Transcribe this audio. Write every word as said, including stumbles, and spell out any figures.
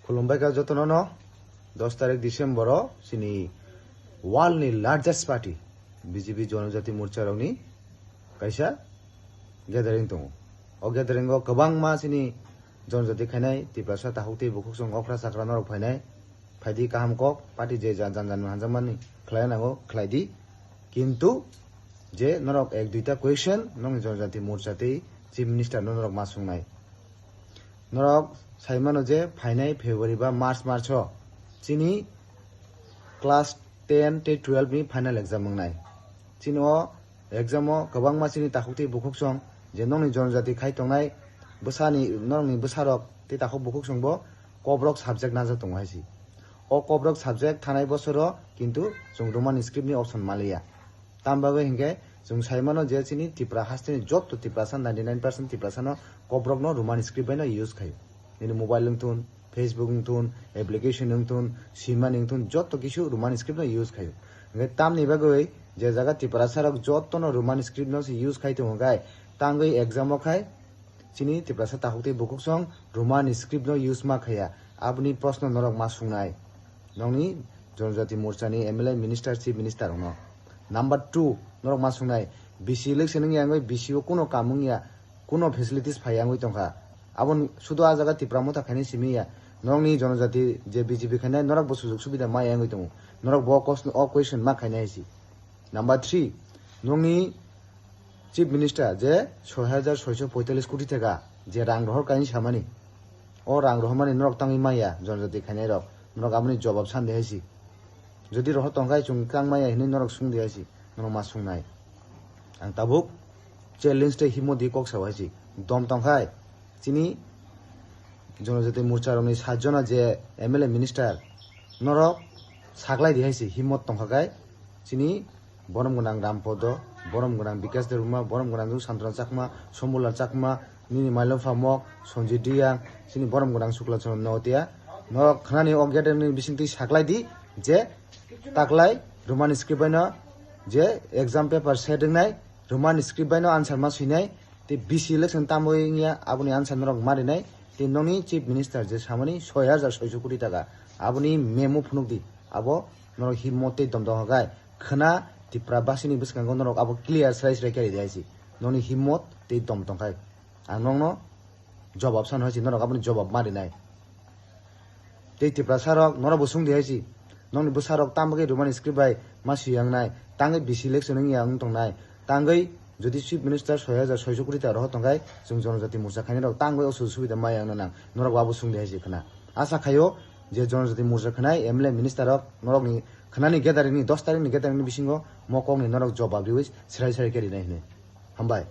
Khulumbai kha jotono no, dos tarik December o chini world ni largest party B J P Janajati Morcha rokni kaisa gathering tongo. O gathering o kwbangma chini Janajati khainai, Tiprasa takhuk tei bukhuk song okra chakra norok phainai. Phaidi kaham kok, party je jan jan jan hanjakmani khlai nango khlai di. Kintu je norok ek duita question nokni Janajati Morcha tei Chief Minister no norok ma sungnai. Norok sai mano je phainai February ba March, March o chini class ten tei twelve ni final exam wngnai. Chini o exam o kwbangma chini takhuk tei bukhuk song je nokni Janajati khai tongnai bwsani, norokni bwsarok tei takhuk bukhuk song bo Kobrok subject najak tongo hai si. O Kobrok subject thanai bosoro kintu chwng Roman script ni option maliya. Tam bagwi hinkhe chwng sai mano je chini Tripura hasteni jotto Tiprasa, ninety nine percent Tiprasano Kobrokno Roman script baino use khaio. Nini mobile wngthun, Facebook wngthun, application wngthun, simani wngthun, jotto kisu Roman script no use khaio. Hinkhe tamni bagwi je jaga Tiprasa rok jottono Roman script no se use khai tongo khe, tangwi exam o khai chini Tiprasa takhuk tei bukhuk song Roman script no use ma khaya. Aboni proshno norok ma sungnai. Nokni Janajati Morcha ni M L A, minister, chief minister rokno. Number two, norok ma sungnai, B C election wngya wngwi B C o kuno kam wngya, kuno facilities phaiya wngwi tongkha. Aboni sudo a jaga Tipra Motha khainai simi ya. Nokni Janajati je B J P khainai, norok bo sujog subida maya wngwi tongo. Norok bo kos-, o question ma khainai hai si. Number three, nokni Chief Minister je soi hajar soiso poitalis koti taka je rang rohor kaini samani, o rang rohormani norok tangwi maya Janajati khainai rok, norok aboni jobab sandi hai si. Jodi rohor tongkhai chwng tang maya hinwi norok sungdi hai si, norok ma sungnai. Ang tabuk challenge tei himmo di kok sao hai si. Dom tongkhai chini Janajati Morcha rokni sat jona je M L A minister norok saklai di hai si, himmot tongkha kai chini borom gwnang Rampodo, borom gwnang Bikash Debbarma, borom gwnang Santana Chakma, Sombulal Chakma, nini Mailom Phamok, Sanjay Reang, chini borom gwnang Sukla Charan Noatia. Norok khnani o gate ni bisingtwi saklai di je taklai Roman script baino je exam paper set wngnai, Roman script baino answer ma swinai, tei B C election tamwi wngya aboni answer norok ma rinai, tei nokni chief minister je samani soi hajar soiso koti taka, aboni memo phunuk di, abo norok himmot tei dom dom hagai khwna Tipra basini bwskango norok abo clear srai srai khe ri di hai si, nokni himmot tei dom tongkhai ang nokno jobab sano hai si, norok aboni jobab ma rinai. Tei Tiprasa rok norok bo sung di hai si, nokni bwsa rok tam bagwi Roman script bai ma swi yang nai, tangwi B C election wng yang wng tong nai, tangwi jodi chief minister soi hajar soiso koti taka rohor tong khai, chwng Janajati Morcha khainai rok tangwi o sujog subida ma yang nang, norok bo abo sung di hai si khwna. Asa khaio je Janajati Morcha khainai M L A minister rok norokni khnani gathering ni, dos tarik ni gathering ni bisingo mo kok ni norok jobab riwi srai srai khe rinai hinwi. Hambai.